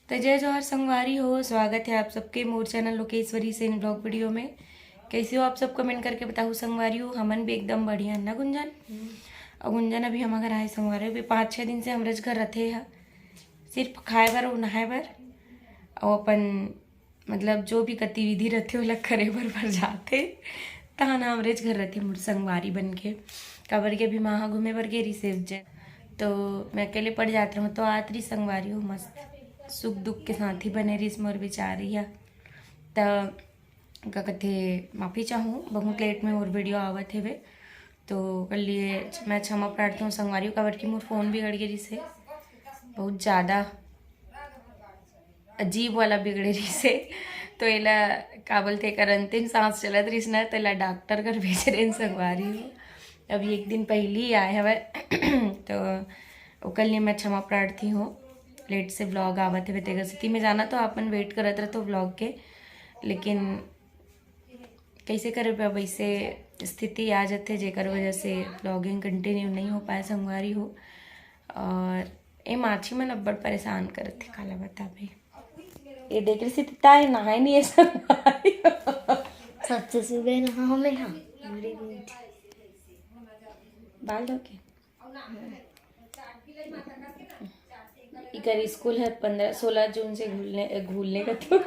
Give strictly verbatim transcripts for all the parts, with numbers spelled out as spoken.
तो जय जोहार संगवारी हो, स्वागत है आप सबके मोर channel Lokeshwari Sen blog video में। कैसे हो आप सब, कमेंट करके बताओ संगवारी हो। हमन भी एकदम बढ़िया ना गुंजन। और गुंजन अभी हमारे घर आए संगवारी हो, अभी पाँच छः दिन से हमरे घर रथे है, सिर्फ खाए बर और नहाए बर और अपन मतलब जो भी गतिविधि रथे ओला करे बर बर जाथे। तहाँ ना हमरेच घर रथे मोर संगवारी बन के, काबर के अभी माँ ह घूमे बर गे रिहिस उज्जैन, तो मैं अकेले पड़ जात रहूँ, तो आत रही संगवारी हो, मस्त सुख दुख के साथी बने रहिस मोर बेचारी ह। त का कथे, माफी चाहूँ, बहुत लेट में मोर वीडियो आवत हेवे, तो कर लिए मैं क्षमा प्रार्थी हूँ संगवारी हो, काबर कि मोर फोन बिगड़ गे रिहिस हे बहुत ज़्यादा। अजीब वाला बिगड़े रहिसे। तो एला का बोलथे, एकर अंतिम सांस चलत रहिस ना, तो एला डॉक्टर कर भेजे रहिन संगवारी हो। अभी एक दिन पहली ही आए हवय तो ओकर लिए मैं क्षमा प्रार्थी हूँ। लेट से ब्लॉग आवत हवे, तेकर सेती मैं जाना तो अपन वेट करत रहतो ब्लॉग के, लेकिन कैसे करे पे अब ऐसे स्थिति आ जाते, जेकर वजह से ब्लॉगिंग कंटिन्यू नहीं हो पाए संगवारी हो। और ए माछी मन अब्बड़ परेशान करत हे, काला बताबे। ये देख रही थी, ताई नहाए नहीं है संगवारी। सबसे सुबह नहा हमें, हाँ। Very good। बाल धो के। इकर स्कूल है पंद्रह सोलह जून से घुलने, घुलने का तो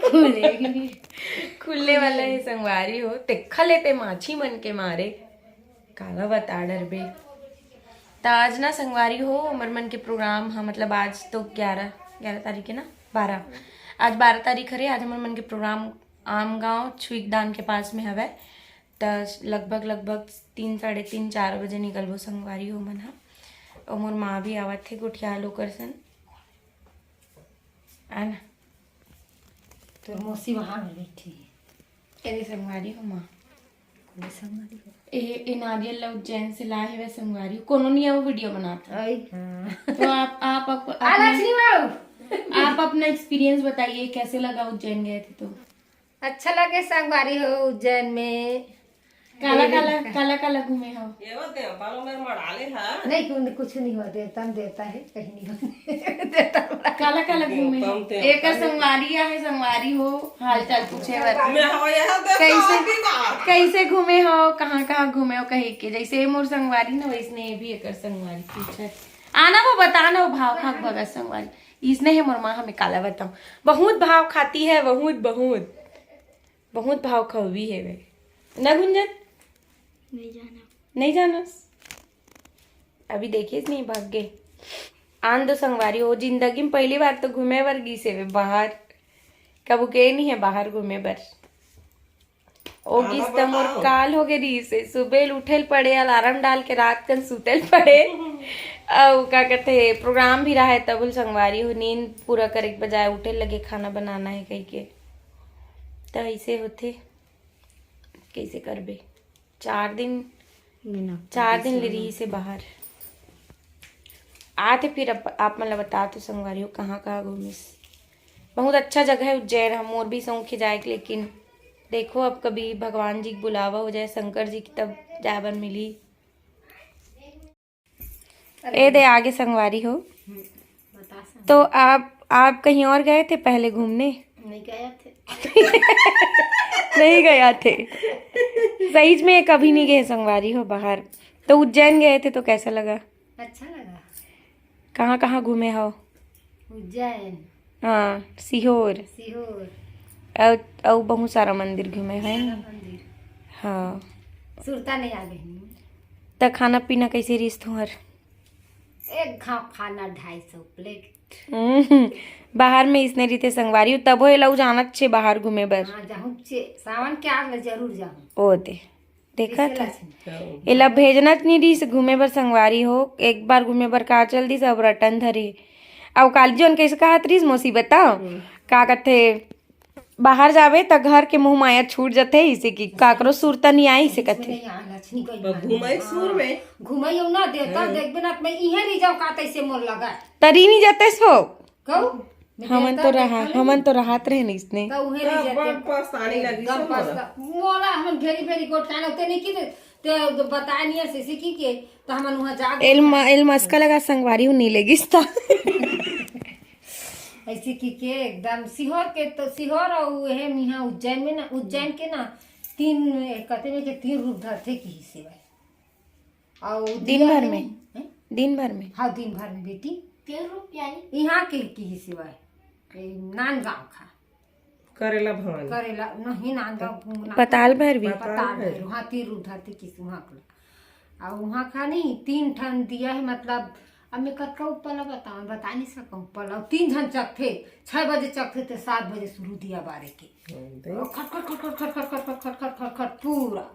खुलने वाला है संगवारी हो। तेखा लेते माछी मन के मारे, काला बता डरबे। त आज ना संगवारी हो, हमर मन के प्रोग्राम ह, मतलब आज तो ग्यारह, ग्यारह तारीख है ना, बारह, आज बारह तारीख हरे। आज हमर मन के प्रोग्राम आमगांव छुईकदान के पास में हवय। त लगभग, लगभग तीन, साढ़े तीन, चार बजे निकलबो संगवारी हो मन ह। और मोर माँ भी आवत हे गोठिया लोकर सन, है ना? तोर मौसी वहाँ में बैठी है। एदे संगवारी हो माँ। कोई संगवारी हो? ए, ए नारियल ला उज्जैन से लाए हवे संगवारी हो। कोनो नहीं आओ वीडियो बनाता। आई, हाँ। तो आप, आप, आप, आ, आपने, लक्ष्मी बाबू। आप अपना एक्सपीरियंस बताइए, कैसे लगा उज्जैन गए थे तो? अच्छा लगे संगवारी हो उज्जैन में। काला, काला, काला, काला घूमे हो? ये वो देवता लोग मेरे मड़ाले हा। नहीं, कुछ, कुछ नहीं हुआ, देवता में देवता है, कहीं नहीं हुआ। देवता में काला, काला घूमे हो? देवता में एकर संगवारी आहे, संगवारी हो, हाल चाल पूछे बर। मैं हो यहाँ देवता कैसे, भी ना। कैसे घूमे हो, कहाँ, कहाँ घूमे हो, कहीं के, जैसे ये मोर संगवारी ना, वैसने ये भी एकर संगवारी पूछे। आना वो बताना, वो भाव खाक भगत संगवारी। इसने है मोर माँ, हमें काला बताऊं, बहुत भाव खाती है, बहुत, बहुत, बहुत भाव खवी है वे। ना गुंजन? नहीं जाना। नहीं जाना? अभी देखिस नहीं, भाग गे। आन दो संगवारी हो, जिंदगी में पहली बार तो घूमे बर गिस हे वे बाहर। कबू गए नहीं है बाहर घूमे बर। ओ गिस त मोर काल हो गे रहिस हे। सुबह उठे ल पड़े, अलार्म डाल के रात कन सुते ल पड़े। अउ का कहते, प्रोग्राम भी रहा है, तब संगवारी हो नींद पूरा करे के बजाय उठे लगे, खाना बनाना है कह के। त ऐसे होथे, कैसे करबे? चार दिन, चार दिन ले रहिस हे बाहर। आते फिर आप, आप मन ला बता तो संगवारी हो कहाँ कहाँ घूमिस। बहुत अच्छा जगह है उज्जैन, हम मोर भी शौक है जाए के, लेकिन देखो अब कभी भगवान जी के बुलावा हो जाए, शंकर जी की, तब जाए बर मिली। ए दे आगे संगवारी हो। तो आप आप कहीं और गए थे पहले घूमने? नहीं गया थे। नहीं गया थे। सही में कभी नहीं गए संगवारी हो बाहर। तो उज्जैन गए थे तो कैसा लगा? अच्छा लगा। कहाँ कहाँ घूमे हो? उज्जैन। हाँ, सीहोर। सीहोर। अउ बहुत सारा मंदिर घूमे है। हाँ। सुरता नहीं आ गई। त खाना पीना कैसे रहिस तुहर? एक घाव खाना ढाई सौ प्लेट। बाहर में इसने रीते संगवारी हो, तबो एला जानत छे बाहर घूमे बर। हाँ, जाहूँ छे, सावन के आग ले जरूर जाहूँ। ओ दे, देखत हस। एला भेजना च नहीं रहिस घूमे बर संगवारी हो, एक बार घूमे बर का चल दिस, अब रटन धरे। अउ काली जोन कैसे कहत रहिस मौसी बताओ, का कथे, बाहर जाबे त घर के मोह माया छूट जथे, इसे कि काकरो सुरता नहीं आई, इसे कथे। घूमे सुर में। घूमे ना देता, देखबे ना, मैं इहे रह जाओ का तैसे मोर लगा। तरी नहीं जाते सो। कहू? हमन तो रहा, हमन तो राहत रहे नहीं इसने। तो उहे रह जाते। पछतानी लगी सब मोला। मोला हमन भेरी भेरी गोट खाना होते नहीं की, ते बताए नहीं है सीसी की के, तो हमन वहाँ जा एल मस्का लगा संगवारी हूँ नहीं लेगिस था। ऐसे की के एकदम सीहोर के तो, सीहोर अउ एहे इहाँ उज्जैन में ना, उज्जैन के ना तीन, कते में के तीन रूप धरथे किहिस हे। अउ दिन भर में? हैं? दिन भर में? हाँ, दिन भर में बेटी। तीन रूप यानी? इहाँ के किहिस हे, ए, नांदगांव का। करेला भवन। करेला नहीं, नांदगांव, नांदगांव। पताल भैरवी। पताल पताल भैरवी। भैरवी, हाँ, तीन रूप धरथे किहिस उहाँ के। अउ उहाँ का नहीं, तीन ठन दिया हे, मतलब, अब मैं कतका ऊपर ला बताऊँ, बता नहीं सकूँ। ऊपर ला तीन झन चघथे, छह बजे चघथे, ते सात बजे शुरू दिया बारे के। हाँ, देख। खट, खट, खट, खट, पूरा।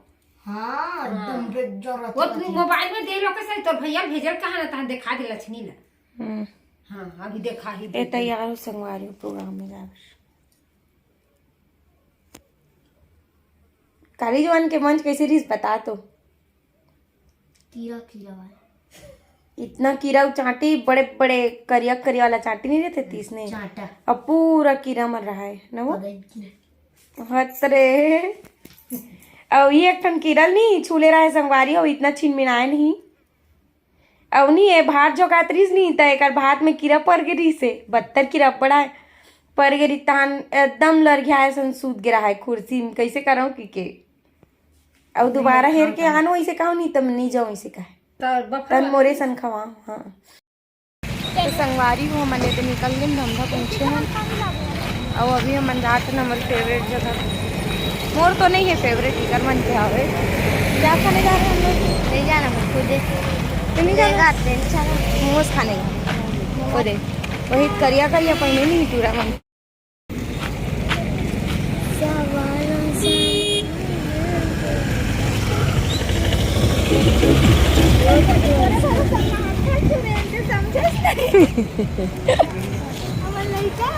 हाँ, हाँ। एकदम बेजोर वो रहता है। मोबाइल में देख लो कैसे, तोर भैया भेजल कहाँ ना, तहाँ देखा दे लक्ष्मी ला। हम्म। हाँ, अभी देखा ही ए, देते। तैयार हो संगवारी हो प्रोग्राम में जावे। काली जवान के मंच कैसे रहिस, बता तो। कीरा, कीरा वाला। इतना कीरा, उ चांटी, बड़े बड़े करिया करिया वाला चांटी नहीं रहते, तीसने। चांटा। अब पूरा कीरा मन रहा है ना वो। पगन कीरा। हत रे। अब ये एक ठन कीरा नहीं छूले रहा है संगवारी, अब इतना छिनमिनाए नहीं। अब नहीं, ये भात जोकात रहिस नहीं, त एकर भात में कीरा पर गे रहिस हे, बत्तर कीरा पड़ा है, पर गे रहिस, तहान एकदम लरघियाए सन सूत गे रहा है कुर्सी में, कैसे करऊँ कि के। अब दोबारा हेर के आनो ऐसे कहूँ नहीं, तब नहीं जाऊँ ऐसे कहे। तब बफर तन वाला मोरे नहीं। सन खवा, हाँ। तो संगवारी हो, हमन एदे निकल गेन धमधा पहुँचे हन। अउ अभी हमन जात हन हमर फेवरेट जगह। मोर तो नहीं है फेवरेट, इकर मन के हवे। क्या खाने जा रहे हैं हम लोग? नहीं जाना, मैं खुद। तो नहीं जाना? मोमोज खाने। ओ दे, वही करिया करिया पहने नहीं टूरा मन।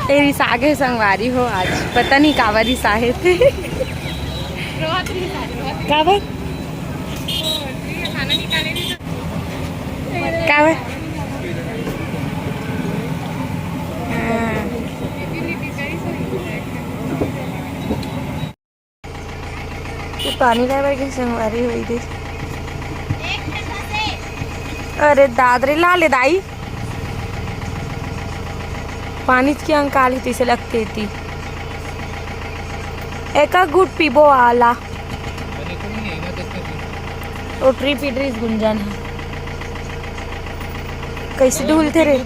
ए, रिसा गे संगवारी हो, आज पता नहीं काबर रिसा हे। काबर? काबर? हाँ। ये पानी लाए बर गे संगवारी हो दे। अरे दाद रे, ला ले दाई। पानी के अंकाल ही तैसे लगते थी। एका गुट पीबो आला। ओ ट्री पी ट्री गुंजन है। कैसे ढूलते रे?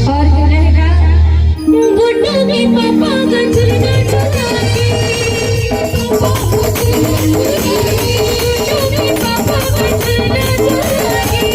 और क्या रहेगा? गुड्डू के पापा गजरा चुरा के, गुड्डू के पापा गजरा चुरा के,